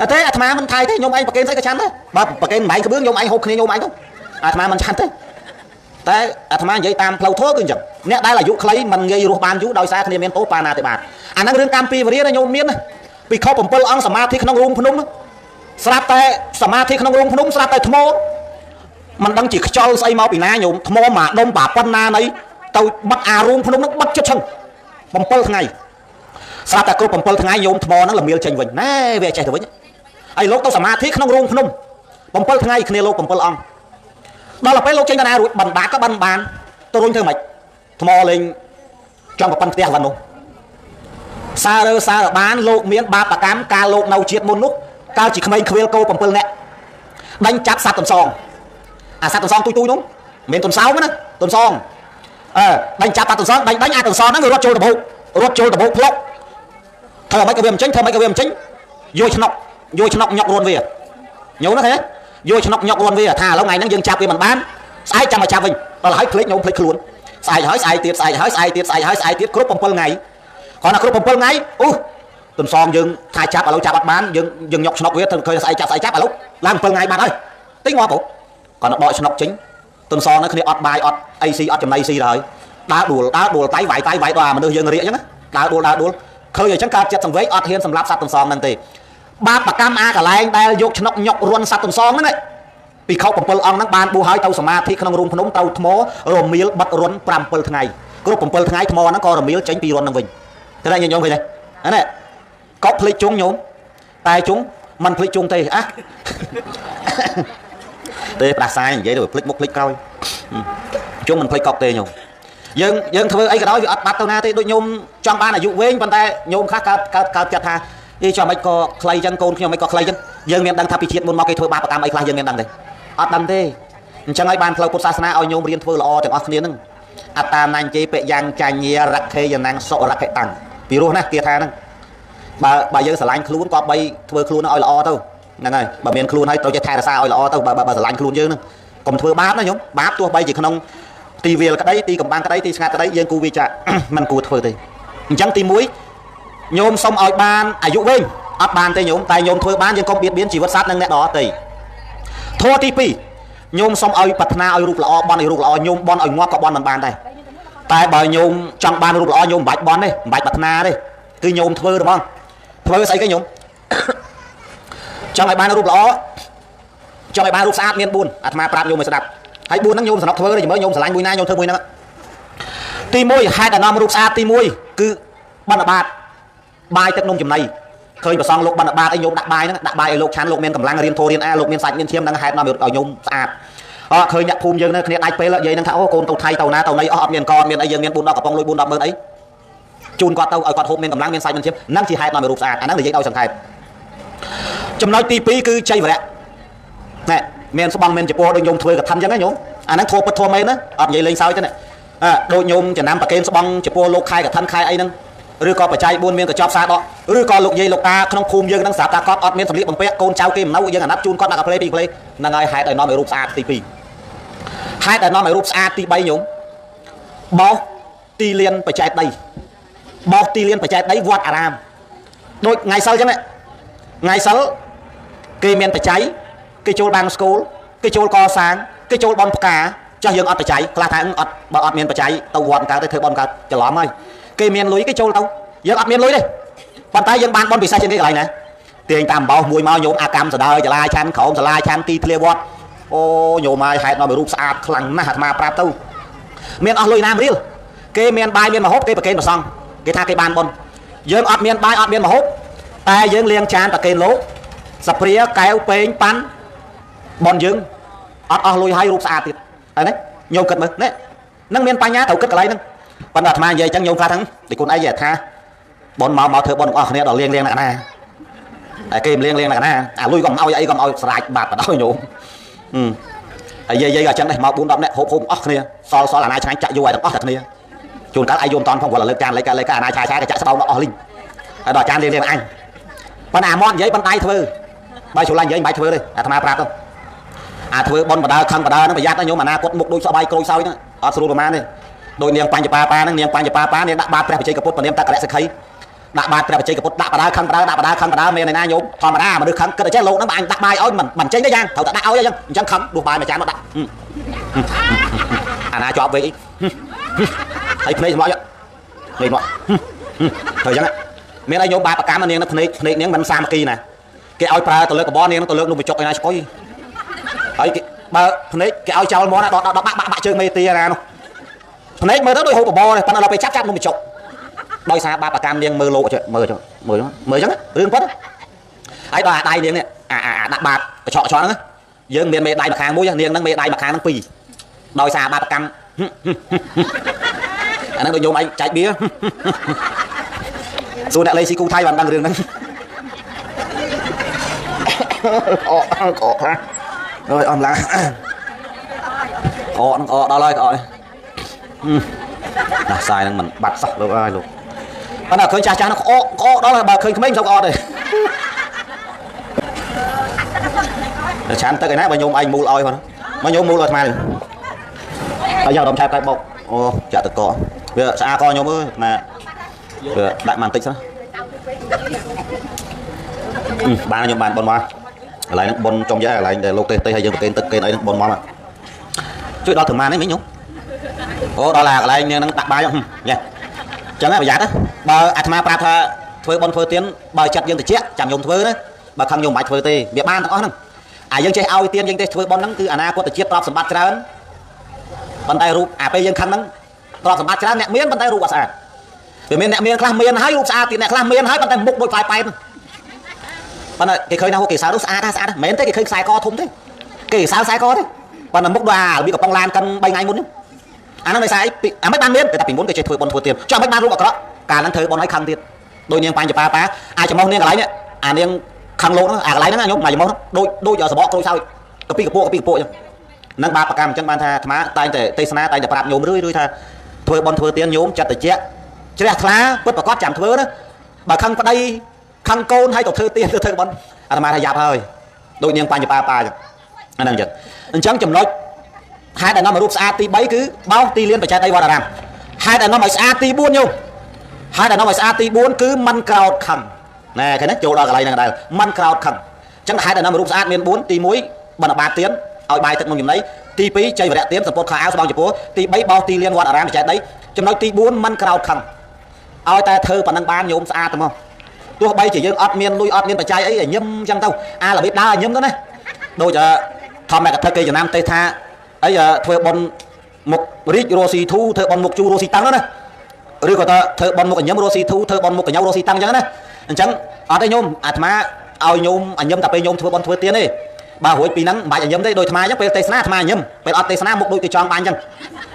អត់ទេអាត្មាមិនថៃទេញោមឯងប្រគេនស្អីក៏ឆាន់ដែរបើប្រគេនមិនឯងក្បឿងញោមឯងហូបគ្នាញោមឯងទៅអាត្មាមិនឆាន់ទេតែអាត្មានិយាយតាមផ្លូវធម៌គឺអញ្ចឹងអ្នកដែលអាយុខ្លីមិនងាយរស់បានយូរដោយសារគ្នាមានទោសបាណាទេបាទអាហ្នឹងរឿងកម្មពីវរិយណាញោមមានណាពីខ7អង្គសមាធិក្នុងរូងភ្នំស្រាប់តែសមាធិក្នុងរូងភ្នំស្រាប់តែថ្មមិនដឹងជាខ្យល់ស្អីមកពីណាញោមថ្មមកដុំប៉ាប៉ុណ្ណាណីទៅបិទអារូងភ្នំហ្នឹងបិទចិត្តឈឹង7ថ្ងៃស្រាប់តែគ្រប់7ថ្ងៃញោមថ្មហ្នឹងលមៀលចេញវិញណែវាចេះទៅវិញហើយលោកទៅសមាធិក្នុងរូងភ្នំ7ថ្ងៃគ្នាលោក7អង្គដល់ពេលលោកចេញទៅណារួចបណ្ដាក៏បានបានទៅរុញធ្វើម៉េចថ្មលេងចង់ប្រពន្ធផ្ទះវ៉ាន់នោះសាររើសារបានលោកមានបាបកម្មកាលលោកនៅជាតិមុននោះកាលជាក្មេងខ្វៀលគោ7នាក់ដេញចាប់សត្វទន្សងអាសត្វទន្សងទុយទុយនោះមិនមែនទន្សោងណាទន្សងអឺដេញចាប់សត្វទន្សងដេញអាទន្សងហ្នឹងវារត់ចូលដបោករត់ចូលដបោកផ្លុកធ្វើអ្វីក៏វាមិនចេញធ្វើអ្វីក៏វាមិនចេញយកឆ្នុកយកឆ្នុកញាក់រួនវាញោមណាឃើញទេយកឆ្នុកញាក់រួនវាថាឥឡូវថ្ងៃហ្នឹងយើងចាប់វាមិនបានស្អែកចាំមកចាប់វិញដល់ហើយភ្លេចញោមភ្លេចខ្លួនស្អែកហើយស្អែកទៀតស្អែកហើយស្អែកទៀតស្អែកហើយស្អែកទៀតគ្រប់7ថ្ងៃគ្រាន់តែគ្រប់7ថ្ងៃអូទន្សងយើងថាចាប់ឥឡូវចាប់អត់បានយើងញាក់ឆ្នុកវាទៅឃើញស្អែកចាប់ស្អែកចាប់ឥឡូវឡើង7ថ្ងៃបាត់ហើយតិចងាប់ហ៎គ្រាន់តែបកឆ្នុកចេញទន្សងហ្នឹងគ្នាអត់បាយអត់អីស៊ីអត់ចំណីស៊ីទៅហើយដើរដួលដើរដួលតៃវាយតៃវាយដល់អាមនុស្សយើងរៀកអញ្ចឹងដើរដួលដើរដួលឃើញអញ្ចឹងកើតចិត្តសង្វេគអត់ហ៊ានសម្លាប់សត្វទន្សងហ្នឹងទេបាបកម្មអាកន្លែងដែលយកឆ្នុកញាក់រុនសត្វទន្សងហ្នឹងពីខ7អង្គហ្នឹងបានបួសហើយទៅសមាធិក្នុងរូងភ្នំទៅថ្មរមៀលបិទរុន7ថ្ងៃគ្រប់7ថ្ងៃថ្មហ្នឹងក៏រមៀលចេញពីរុនហ្នឹងវិញតែញោមឃើញទេហ្នឹងកុកភ្លេចជុងញោមតែជុងមិនភ្លេចជុងទេអាទេផ្ដាសាយនិយាយទៅភ្លេចមុខភ្លេចក្រោយជុងមិនភ្លេចកុកទេញោមយើងធ្វើអីក៏ដោយវាអត់បាត់ទៅណាទេដូចញោមចង់បានអាយុវែងប៉ុន្តែញោមខ្លះកើតចិត្តថាអីចាំមិនក៏ខ្លីចឹងកូនខ្ញុំមិនក៏ខ្លីចឹងយើងមានដឹងថាពីជាតិមុនមកគេធ្វើបាបកម្មអីខ្លះយើងមានដឹងទេអត់ដឹងទេអញ្ចឹងហើយបានផ្លូវពុទ្ធសាសនាឲ្យញោមរៀនធ្វើល្អទាំងអស់គ្នាហ្នឹងអត្តានញ្ជេពយ៉ាងចញ្ញារខេយណាំងសុរខិតាំងពីរោះណាគេថាហ្នឹងបើយើងស្រឡាញ់ខ្លួនក៏បីធ្វើខ្លួនឲ្យល្អទៅហ្នឹងហើយបើមានខ្លួនហើយត្រូវចេះថែរក្សាឲ្យល្អទៅបើស្រឡាញ់ខ្លួនយើងហ្នឹងកុំធ្វើបាបណាញោមបាបទោះបីជាក្នុង ទីវាលក្តីទីកំបាំងក្តីទីស្ងាត់ក្តីយើងគូវាចាមិនគួរធ្វើទេអញ្ចឹងទី1ញោមសុំឲ្យបានអាយុវែងអត់បានទេញោមតែញោមធ្វើបានយើងកុំបៀតបៀនជីវិតសត្វនិងអ្នកដទៃធម៌ទី2ញោមសុំឲ្យប្រាថ្នាឲ្យរូបល្អបន់ឲ្យរូបល្អញោមបន់ឲ្យងាប់ក៏បន់មិនបានដែរតែបើញោមចង់បានរូបល្អញោមមិនបាច់បន់ទេមិនបាច់ប្រាថ្នាទេគឺញោមធ្វើហ្មងធ្វើស្អីគេញោមចង់ឲ្យបានរូបល្អចង់ឲ្យបានរូបស្អាតមាន4អាត្មាប្រាប់ញោមឲ្យស្ដាប់ហើយ4ហ្នឹងញោមសំណុកធ្វើទេមើលញោមស្រឡាញ់មួយណាញោមធ្វើមួយហ្នឹងទី1ហេតុដែលនាំរូបស្អាតទី1គឺបណ្ឌបាតបាយទឹកនំចំណីឃើញប្រសងលោកបណ្ឌបាតឲ្យញោមដាក់បាយហ្នឹងដាក់បាយឲ្យលោកឆាន់លោកមានកម្លាំងរៀនធូររៀនអាលោកមានសាច់មានឈាមហ្នឹងហេតុនាំឲ្យញោមស្អាតអត់ឃើញអ្នកភូមិយើងនៅគ្នាដាច់ពេលនិយាយហ្នឹងថាអូកូនទៅថៃទៅណាទៅណីអស់អត់មានកអត់មានអីយើងមាន4 10កំប៉ុងលុយ4 10ម៉ឺនអីជូនគាត់ទៅឲ្យគាត់ហូបមានកម្លាំងមានសាច់មានឈាមហ្នឹងជាហេតុនាំឲ្យរូបស្អាតអាហ្នឹងនិយាយដោយសង្ខេបចំណុចទី2គឺចៃវរៈណែមានស្បង់មានចំពោះដូចញោមធ្វើកឋិនអញ្ចឹងណាញោមអាហ្នឹងធัวពិតធัวមែនណាអត់និយាយលេងសើចទេណាដូចញោមចំណាំប្រកេនស្បង់ចំពោះលោកខែកឋិនខែអីហ្នឹងឬក៏បច្ច័យ4មានកញ្ចប់សាដកឬក៏លោកយាយលោកតាក្នុងភូមិយើងហ្នឹងស្រាប់តែគាត់អត់មានសម្លៀកបំពាក់កូនចៅគេមិននៅយើងអាណត្តិជូនគាត់ដាក់កាផ្លេពីរផ្លេហ្នឹងហើយហេតុឲ្យនាំឲ្យរូបស្អាតទី2ហេតុឲ្យនាំឲ្យរូបស្អាតទី3ញោមបោសទីលានបច្ចេកដីបោសទីលានបច្ចេកដីវត្តអារាមដូចថ្ងៃសិលអញ្ចឹងថ្ងៃសិលគេមានបច្ច័យគេចូលបាំងស្គូលគេចូលកសាងគេចូលបនផ្កាចាស់យើងអត់បច្ច័យខ្លះថាអត់បើអត់មានបច្ច័យទៅវត្តកើតទៅធ្វើបនកើតច្រឡំហើយគេមានលុយគេចូលទៅយើងអត់មានលុយទេប៉ុន្តែយើងបានបនពិសេសជាងគេកន្លែងណាទាញតាមបោសមួយមកញោមអាកម្មសដើចលាឆាន់ក្រោមសាលាឆាន់ទីធ្លាវត្តអូញោមហើយហេតុដល់រូបស្អាតខ្លាំងណាស់អាត្មាប្រាប់ទៅមានអស់លុយណាមរៀលគេមានបាយមានម្ហូបគេប្រគេនព្រះសង្ឃគេថាគេបានបនយើងអត់មានបាយអត់មានម្ហូបតែយើងលាងចានប្រគេនលោកសព្រាកែវពេងប៉ាន់បនយើងអត់អស់លុយហើយរូបស្អាតទៀតហើយណាញោមគិតមើលនេះនឹងមានបញ្ញាត្រូវគិតកន្លែងហ្នឹងប៉ុន្តែអាត្មានិយាយអញ្ចឹងញោមខ្លះហ្នឹងដូចគុណអីនិយាយថាបនមកធ្វើបនទាំងអស់គ្នាដល់លៀងលៀងណាស់ណាតែគេមិនលៀងលៀងណាស់ណាអាលុយក៏មិនឲ្យអីក៏មិនឲ្យស្រាច់បាត់បណ្ដោយញោមហើយយាយយាយក៏អញ្ចឹងដែរមក4 10នាក់ហូបហូបអស់គ្នាសល់សល់អាណាឆ្ងាញ់ចាក់យកឲ្យទាំងអស់តែគ្នាជួនកាលអាយយមតន់ផងគាត់លើកចានលេខលេខអាណាឆាឆាក៏ចាក់ស្បោងដល់អស់លីងហើយដល់ចានលៀងលៀងអញប៉ុន្តែអាមាត់និយាយបណ្ដៃធ្វើបើជួឡាញ់និយាយមិនបាច់ធ្វើទេអាត្មាប្រាប់ទៅអាធ្វើបនបដើខឹងបដើហ្នឹងប្រយ័ត្នណាញោមអនាគតមុខដូចស្បាយក្រូចសើចហ្នឹងអត់ស្រួលប្រហែលទេដូចនាងបញ្ញបាប៉ាហ្នឹងនាងបញ្ញបាប៉ានាងដាក់បាតព្រះបច្ចេកពុទ្ធពនាមតករៈសិក្ខីដាក់បាតព្រះបច្ចេកពុទ្ធដាក់បដើខឹងបដើដាក់បដើខឹងបដើមានឯណាញោមធម្មតាមនុស្សខឹងគិតតែចេះលោកហ្នឹងបើអញដាក់បាយឲ្យមិនចេញទេយ៉ាងត្រូវតែដាក់ឲ្យអញ្ចឹងអញ្ចឹងខឹងដួសបាយមួយចានមកដាក់អាណាជាប់វិញហើយភ្នែកសម្លក់ភ្នែកមកធ្វើអញ្ចឹងមានឲ្យញោមបាបកម្មនាងភ្នែកភ្នែកនាងមិនសាមគ្គីណាគេឲ្យប្រើទៅលើកបនាងទៅលើកនំបញ្ចុកឯណាឆ្កុយហើយគេបើភ្នែកគេឲ្យចោលមកណាដល់បាក់បាក់បាក់ជើងមេទាណានោះភ្នែកមើលទៅដូចហូបបបរទេប៉ុន្តែដល់ពេលចាប់ចាប់នំបញ្ចុកដោយសារបាបកម្មនាងមើលលោកមើលមើលមើលអញ្ចឹងរឿងប៉ុណ្ណាហើយដល់អាដៃនាងនេះអាដាក់បាតកញ្ឆក់កញ្ឆក់ហ្នឹងយើងមានមេដៃម្ខាងមួយនាងហ្នឹងមេដៃម្ខាងហ្នឹងពីរដោយសារបាបកម្មអាហ្នឹងដូចញោមឯងចែកបៀសួរអ្នកលេងស៊ីគូថៃបានដឹងរឿងហ្នឹងអកអកខ្លះអើយអស់ឡាអកហ្នឹងអកដល់ហើយអកនេះដាស់សាយហ្នឹងមិនបាត់សោះលោកអើយលោកប៉ុន្តែឃើញចាស់ចាស់ហ្នឹងក្អកក្អកដល់ហើយបើឃើញក្មេងមិនសូវក្អកទេឆានទឹកឯណាបើញោមឯងមូលឲ្យផងមកញោមមូលឲ្យអាត្មានេះហើយយកដុំឆែបកែបោកអូចាក់ទឹកកកវាស្អាតកញោមអើយអាត្មាវាដាក់មកបន្តិចសិនបានញោមបានប៉ុនមកកន្លែងហ្នឹងប៉ុនចំយ៉ាកន្លែងដែលលោកទេទេឲ្យយើងប្រគេនទឹកគេនអីហ្នឹងប៉ុនមកជួយដល់ត្រមានេះមិញញោមអូដល់អាកន្លែងហ្នឹងដាក់បាយញ៉េចឹងប្រយ័ត្នបើអាត្មាប្រាប់ថាធ្វើប៉ុនធ្វើទៀនបើចិត្តយើងតិចចាំញោមធ្វើណាបើខំញោមមិនបាច់ធ្វើទេវាបានទាំងអស់ហ្នឹងអាយើងចេះឲ្យទៀនយើងចេះធ្វើប៉ុនហ្នឹងគឺអនាគតជាតិទ្រព្យសម្បត្តិច្រើនប៉ុន្តែរូបអាពេលយើងខឹងហ្នឹងទ្រព្យសម្បត្តិច្រើនអ្នកមានប៉ុន្តែរូបអត់ស្អាតវាមានអ្នកមានខ្លះមានហើយរូបស្អាតទៀតអ្នកខ្លះមានហើយប៉ុន្តែមុខដូចផ្លែប៉ែតប៉ុន្តែគេឃើញថាគេសើនោះស្អាតណាស្អាតមិនមែនទេគេឃើញខ្សែកធំទេគេសើខ្សែកទេប៉ុន្តែមុខដូចអារបៀបកំប៉ុងឡានកិន3ថ្ងៃមុនហ្នឹងអាហ្នឹងដោយសារអីអាមិនបានមានគេតែពីមុនគេចេះធ្វើបុណ្យធ្វើទានចុះមិនបានរូបអាក្រក់កាលហ្នឹងធ្វើបុណ្យឲ្យខឹងទៀតដូចនាងបញ្ញបាប៉ាអាចចំោះនាងកន្លែងនេះអានាងខឹងលោកហ្នឹងអាកន្លែងហ្នឹងខ្ញុំមកចំោះដូចដូចសបកក្រូចសើចកពីកពួកកពីកពួកអញ្ចឹងនឹងបាបកម្មអញ្ចឹងបានថាអាត្មាតែងតែទេសនាតែងតែប្រាប់ញោមរឿយរឿយថាធ្វើបុណ្យធ្វើទានញោមចិត្តតិចជ្រះថ្លាពិតប្រកបចាំធ្វើណាបើខឹងប្តីខឹងកូនហើយទៅធ្វើទានទៅធ្វើបុណ្យអាត្មាថាយ៉ាប់ហើយដូចនាងបញ្ញបាប៉ាអញ្ចឹងអាហ្នឹងអញ្ចឹងអញ្ចឹងចំណុច ហេតុដែលនាំឲ្យរូបស្អាតទី3គឺបោសទីលានបច្ចេកដីវត្តអារាមហេតុដែលនាំឲ្យស្អាតទី4ញោមហេតុដែលនាំឲ្យស្អាតទី4គឺមិនក្រោតខឹងណែឃើញទេចូលដល់កន្លែងហ្នឹងដែរមិនក្រោតខឹងអញ្ចឹងហេតុដែលនាំឲ្យរូបស្អាតមាន4ទី1បណ្ឌបាតទៀនឲ្យបាយទឹកនំចំណីទី2ចៃវរៈទៀនសម្ពុតខោអាវស្បង់ចំពោះទី3បោសទីលានវត្តអារាមបច្ចេកដីចំណុចទី4មិនក្រោតខឹងឲ្យតែធ្វើប៉ុណ្ណឹងបានញោមស្អាតទៅមកទោះបីជាយើងអត់មានលុយអត់មានបច្ច័យអីឲ្យញឹមអញ្ចឹងទៅអារបៀបដើរឲ្យញឹមទៅណាដូចធម្មកថាគេចំណាំទេថាអីធ្វើបុណ្យមុខរីករស់ស៊ីធូធ្វើបុណ្យមុខជូររស់ស៊ីតាំងណាឬក៏ធ្វើបុណ្យមុខញឹមរស់ស៊ីធូធ្វើបុណ្យមុខកញ្ញៅរស់ស៊ីតាំងអញ្ចឹងណាអញ្ចឹងអត់ទេញោមអាត្មាឲ្យញោមអញឹមតែពេលញោមធ្វើបុណ្យធ្វើទានទេបើរួចពីហ្នឹងមិនបាច់អញឹមទេដូចអាត្មាអញ្ចឹងពេលទេសនាអាត្មាអញឹមពេលអត់ទេសនាមុខដូចគេចង់បានអញ្ចឹង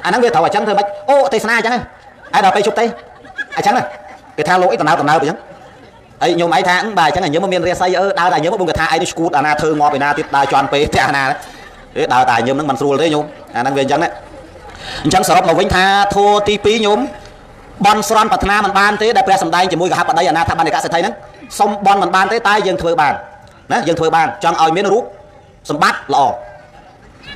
អាហ្នឹងវាត្រូវអញ្ចឹងធ្វើម៉េចអូទេសនាអញ្ចឹងហើយដល់ពេលជប់ទេអញ្ចឹងណាគេថាលោកអីតំណើបតំណើបអញ្ចឹងអីញោមឯងថាបាទអញ្ចឹងអញឹមមានរាសីអឺដើរតែអញឹមបងគេថាឯងនេះឈួតអាណាធ្វើងាប់ឯណាទៀតដើរជន់ពេលផ្ទះអាណាទេដើរតែអញឹមហ្នឹងមិនស្រួលទេញោមអាហ្នឹងវាអញ្ចឹងណាអញ្ចឹងសរុបមកវិញថាធัวទី2ញោមបន់ស្រន់ប្រាថ្នាមិនបានទេដែលព្រះសម្ដែងជាមួយកហបតីអនាថបណ្ឌិកសេដ្ឋីហ្នឹងសុំបន់មិនបានទេតែយើងធ្វើបានណាយើងធ្វើបានចង់ឲ្យមានរូបសម្បត្តិល្អ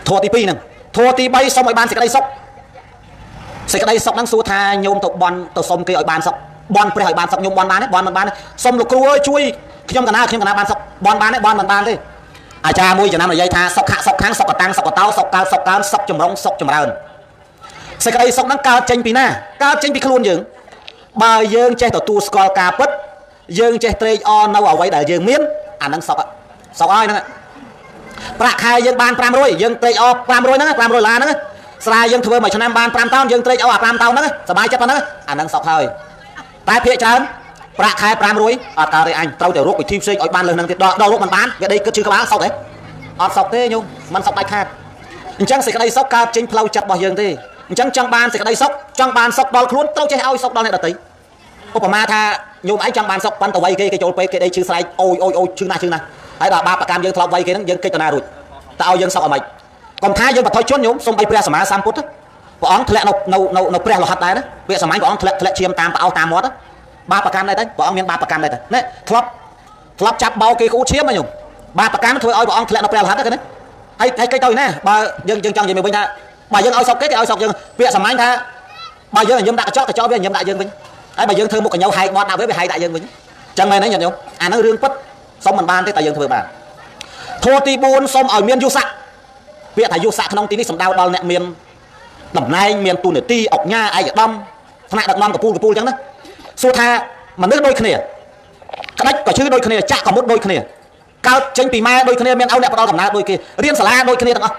ធัวទី2ហ្នឹងធัวទី3សុំឲ្យបានសេចក្តីសុខសេចក្តីសុខហ្នឹងសួរថាញោមទៅបន់ទៅសុំគេឲ្យបានសុខបន់ព្រះឲ្យបានសុខញោមបន់បានទេបន់មិនបានសុំលោកគ្រូអើយជួយខ្ញុំកណាខ្ញុំកណាបានសុខបន់បានទេបន់មិនបានទេអាចារ្យមួយចំណាំនិយាយថាសុខៈសុខខាងសុខតាំងសុខតោសុខកើតសុខកើនសុខចម្រុងសុខចម្រើនសេចក្តីសុខហ្នឹងកើតចេញពីណាកើតចេញពីខ្លួនយើងបើយើងចេះទទួលស្គាល់ការពិតយើងចេះត្រេកអរនៅអ្វីដែលយើងមានអាហ្នឹងសុខសុខហើយហ្នឹងប្រាក់ខែយើងបាន500យើងត្រេកអរ500ហ្នឹង500ដុល្លារហ្នឹងស្រាយើងធ្វើមួយឆ្នាំបាន5តោនយើងត្រេកអរអា5តោនហ្នឹងសប្បាយចិត្តប៉ុណ្ណឹងអាហ្នឹងសុខហើយតែភាកច្រើនប្រាក់ខែ500អត់កើតទេអញត្រូវតែរកវិធីផ្សេងឲ្យបានលើសហ្នឹងទៀតដល់រកមិនបានវាដេកគិតឈឺក្បាលសុខទេអត់សុខទេញោមមិនសុខដាច់ខាតអញ្ចឹងសេចក្តីសុខកើតចេញផ្លូវចិត្តរបស់យើងទេអញ្ចឹងចង់បានសេចក្តីសុខចង់បានសុខដល់ខ្លួនត្រូវចេះឲ្យសុខដល់អ្នកដទៃឧបមាថាញោមឯងចង់បានសុខប៉ុន្តែវៃគេគេចូលពេទ្យគេដេកឈឺស្រែកអូយអូយអូយឈឺណាស់ឈឺណាស់ហើយដល់បាបកម្មយើងធ្លាប់វៃគេហ្នឹងយើងកិច្ចតាណារួចតើឲ្យយើងសុខឲ្យម៉េចកុំថាយើងបថុយជនញោមសូម្បីព្រះសម្មាសម្ពុទ្ធព្រះអង្គធ្លាក់នៅនៅនៅព្រះលោហិតដែរណាពាក្យសម័យព្រះអង្គធ្លាក់ឈាមតាមប្រអោសតាមមាត់បាបកម្មដែរទៅព្រះអង្គមានបាបកម្មដែរទៅណែធ្លាប់ចាប់បោគេក្អួតឈាមណាញោមបាបកម្មធ្វើឲ្យព្រះអង្គធ្លាក់នៅព្រះលោហិតហ្នឹងណាហើយហើយកិច្ចទៅណាបើយើងចង់និយាយមកវិញថាបើយើងឲ្យសុកគេគេឲ្យសុកយើងពាក្យសម័យថាបើយើងញឹមដាក់កញ្ចក់កញ្ចក់វាញឹមដាក់យើងវិញហើយបើយើងធ្វើមុខកញ្ញៅហែកមាត់ដាក់វាវាហែកដាក់យើងវិញចឹងមែនទេញាតិញោមអាហ្នឹងរឿងពិតសុំមិនបានទេតែយើងធ្វើបានធម៌ទី4សុំឲ្យមានយុស័កពាក្យថាយុស័កក្នុងទីនេះសំដៅដល់អ្នកមានតំណែងមានទូនាទីអុកញ៉ាឯកឧត្តមថ្នាក់ដឹកនាំកពូលកពូលចឹងណាសួរថាមនុស្សដូចគ្នាក្តាច់ក៏ឈឺដូចគ្នាចាក់ក៏មុតដូចគ្នាកើតចេញពីម៉ែដូចគ្នាមានឪអ្នកផ្ដល់កំណើតដូចគេរៀនសាលាដូចគ្នាទាំងអស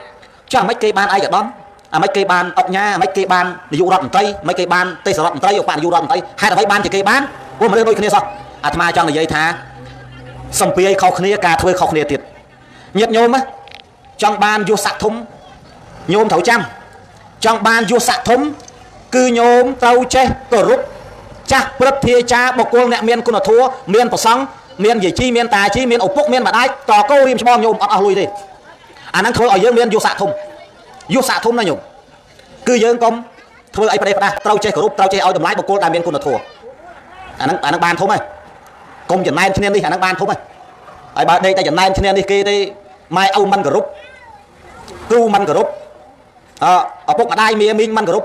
់ចាស់មិនគេបានឯកឧត្តមអាមិនគេបានអុកញ៉ាអាមិនគេបាននាយករដ្ឋមន្ត្រីមិនគេបានទេសរដ្ឋមន្ត្រីឧបនាយករដ្ឋមន្ត្រីហេតុអ្វីបានជាគេបានព្រោះមនុស្សដូចគ្នាសោះអាត្មាចង់និយាយថាសំពាយខុសគ្នាការធ្វើខុសគ្នាទៀតញាតិញោមចង់បានយុស័កធំញោមត្រូវចាំចង់បានយុស័កធំគឺញោមត្រូវចេះគោរពចាស់ព្រឹទ្ធាចារបុគ្គលអ្នកមានគុណធម៌មានប្រសង់មានយាយជីមានតាជីមានឪពុកមានម្ដាយតកោរៀមច្បងញោមអត់អស់លុយទេអាហ្នឹងធ្វើឲ្យយើងមានយុស័កធំយុស័កធំណាញោមគឺយើងកុំធ្វើអីប្រេះផ្ដាស់ត្រូវចេះគោរពត្រូវចេះឲ្យតម្លៃបុគ្គលដែលមានគុណធម៌អាហ្នឹងបានធំហើយកុំចំណែនគ្នានេះអាហ្នឹងបានធំហើយហើយបើដេកតែចំណែនគ្នានេះគេទេម៉ែឪមិនគោរពគ្រូមិនគោរពឪពុកម្ដាយមាមីងមិនគោរព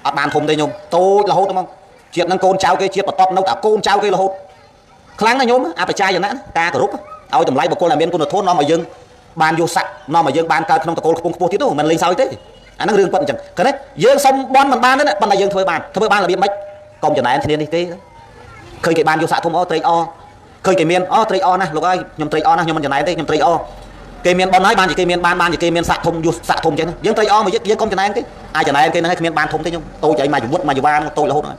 អត់បានធំទេញោមតូចរហូតហ្មងជាតិនឹងកូនចៅគេជាតិបន្ទាប់នៅតែកូនចៅគេរហូតខ្លាំងណាស់ញោមអបជាយណៈការគោរពឲ្យតម្លៃបុគ្គលដែលមានគុណធម៌នាំឲ្យយើងបានយុស័កនាំឲ្យយើងបានកើតក្នុងតកូលខ្ពង់ខ្ពស់ទៀតមិនលេងសើចទេអាហ្នឹងរឿងពិតអញ្ចឹងឃើញទេយើងសុំបន់មិនបានទេប៉ុន្តែយើងធ្វើបានធ្វើបានរបៀបម៉េចកុំចំណែនគ្នានេះទេឃើញគេបានយុស័កធំអូត្រេកអរឃើញគេមានអូត្រេកអរណាស់លោកអើយខ្ញុំត្រេកអរណាស់ខ្ញុំមិនចំណែនទេខ្ញុំត្រេកអរគេមានបន់ហើយបានជាគេមានបានជាគេមានស័កធំយុស័កធំអញ្ចឹងយើងត្រេកអរមកយើងកុំចំណែនទេអាចចំណែនគេហ្នឹងឲ្យគ្មានបានធំទេខ្ញុំតូចឲ្យមកជីវិតមកជីវ៉ានតូចរហូតហ្នឹង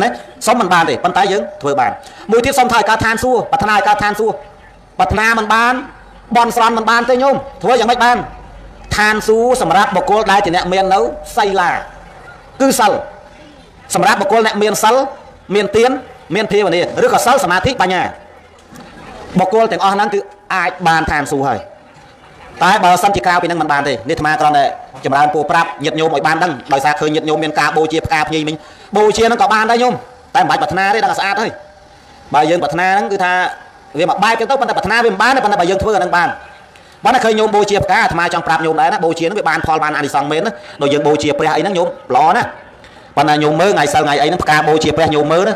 ណាសុំមិនបានទេប៉ុន្តែយើងធ្វើបានមួយទៀតសុំថាឲ្យកើតឋានសួគ៌ប្រាថ្នាឲ្យកើតឋានសួគ៌ប្រាថ្នាមិនបានបន់ស្រន់មិនបានទេញោមធ្វើយ៉ាងម៉េចបានឋានសួគ៌សម្រាប់បុគ្គលដែលជាអ្នកមាននៅសីលាគឺសិលសម្រាប់បុគ្គលអ្នកមានសិលមានទានមានភាវនាឬក៏សិលសមាធិបញ្ញាបុគ្គលទាំងអស់ហ្នឹងគឺអាចបានឋានសួគ៌ហើយតែបើសិនជាក្រៅពីហ្នឹងមិនបានទេនេះអាត្មាគ្រាន់តែចម្រើនពរប្រាប់ញាតិញោមឲ្យបានដឹងដោយសារឃើញញាតិញោមមានការបូជាផ្កាភ្ញីមិញបូជាហ្នឹងក៏បានដែរញោមតែមិនបាច់ប្រាថ្នាទេដល់ស្អាតហើយបើយើងប្រាថ្នាហ្នឹងគឺថាវាមួយបែបចឹងទៅប៉ុន្តែប្រាថ្នាវាមិនបានទេប៉ុន្តែបើយើងធ្វើអាហ្នឹងបាន បើណាឃើញញោមបូជាផ្កាអាត្មាចង់ប្រាប់ញោមដែរណាបូជាហ្នឹងវាបានផលបានអានិសង្សមែនណាដូចយើងបូជាព្រះអីហ្នឹងញោមល្អណាប៉ុន្តែញោមមើលថ្ងៃសិលថ្ងៃអីហ្នឹងផ្កាបូជាព្រះញោមមើលណា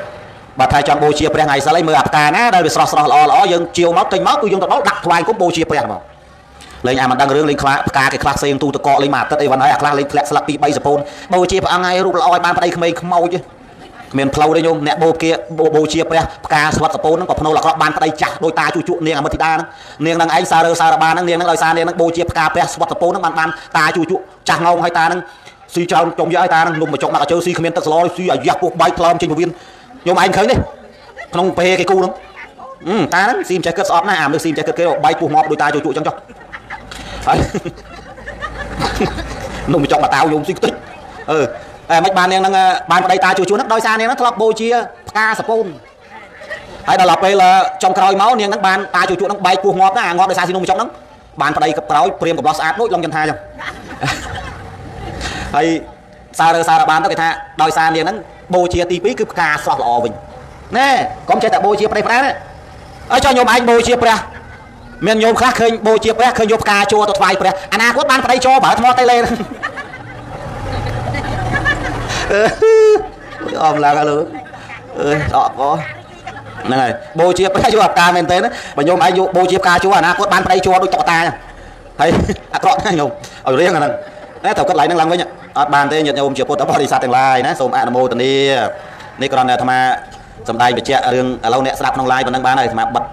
បើថាចង់បូជាព្រះថ្ងៃសិលអីមើលអាផ្កាណាដែលវាស្រស់ស្រស់ល្អល្អយើងជាវមកទិញមកគឺយើងទៅដល់ដាក់ថ្វាយគុំបូជាព្រះហ្មងលេងអាមិនដឹងរឿងលេងខ្លាផ្កាគេខ្លះផ្សេងទូតកកលេងមួយអាទិត្យអីវ៉ាន់ហើយអាខ្លះលេងធ្លាក់ស្លឹក2 3សពូនបូជាព្រះអង្គហើយរូបល្អឲ្យបានប្តីក្មេងខ្មោចគ្មានផ្លូវទេញោមអ្នកបូជាបូជាព្រះផ្កាស្វិតសពូនហ្នឹងក៏ភ្នោលអាក្រក់បានប្តីចាស់ដោយតាជូជក់នាងអមិតិតាហ្នឹងនាងហ្នឹងឯងសាររើសារបានហ្នឹងនាងហ្នឹងដោយសារនាងហ្នឹងបូជាផ្កាព្រះស្វិតសពូនហ្នឹងបានតាជូជក់ចាស់ងងហើយតាហ្នឹងស៊ីច្រើនចុំយកហើយតាហ្នឹងនំបញ្ចុកមកជើស៊ីគ្មានទឹកស្លស៊ីអាយ៉ាស់ពោះបែកថ្លើមចេញពវៀនញោមឯងឃើញទេក្នុងពេលគេគូហ្នឹងតាហ្នឹងស៊ីមិនចេះគិតស្អប់ណាស់អាមនុស្សស៊ីមិនចេះគិតគេបែកពោះងាប់ដោយតាជូជក់ចឹងចុះហើយនំបញ្ចុកមកតាវញោមស៊ីខ្ទេចអឺតែមិនបាននាងហ្នឹងបានប្តីតាជួជួហ្នឹងដោយសារនាងហ្នឹងធ្លាប់បូជាផ្កាសពូនហើយដល់ពេលចុងក្រោយមកនាងហ្នឹងបានតាជួជួហ្នឹងបែកពោះងាប់ណាអាងាប់ដោយសារស៊ីនំបញ្ចុកហ្នឹងបានប្តីក្រោយព្រាមកំឡោះស្អាតដូចឡុងចន្ទថាចឹងហើយសាររើសារបានទៅគេថាដោយសារនាងហ្នឹងបូជាទី2គឺផ្កាស្រស់ល្អវិញណែកុំចេះតែបូជាប្តីប្រាណាអើចុះញោមឯងបូជាព្រះមានញោមខ្លះឃើញបូជាព្រះឃើញយកផ្កាជួទៅថ្វាយព្រះអនាគតបានប្តីជួបើថ្មតេលេអមឡើងលើអើយអកកហ្នឹងហើយបូជាព្រះយកផ្កាមែនទេណាបើញោមឯងយកបូជាផ្កាជួអនាគតបានប្តីជួដូចតុក្កតាហើយអាក្រក់ណាស់ញោមឲ្យរៀងអាហ្នឹងតែត្រូវគិតឡើងហ្នឹងឡើងវិញអត់បានទេញាតិញោមជាពុទ្ធបរិស័ទទាំងឡាយណាសូមអនុមោទនានេះគ្រាន់តែអាត្មាសម្ដែងបញ្ជាក់រឿងឥឡូវអ្នកស្ដាប់ក្នុង live ប៉ុណ្ណឹងបានហើយអាត្មាបិទ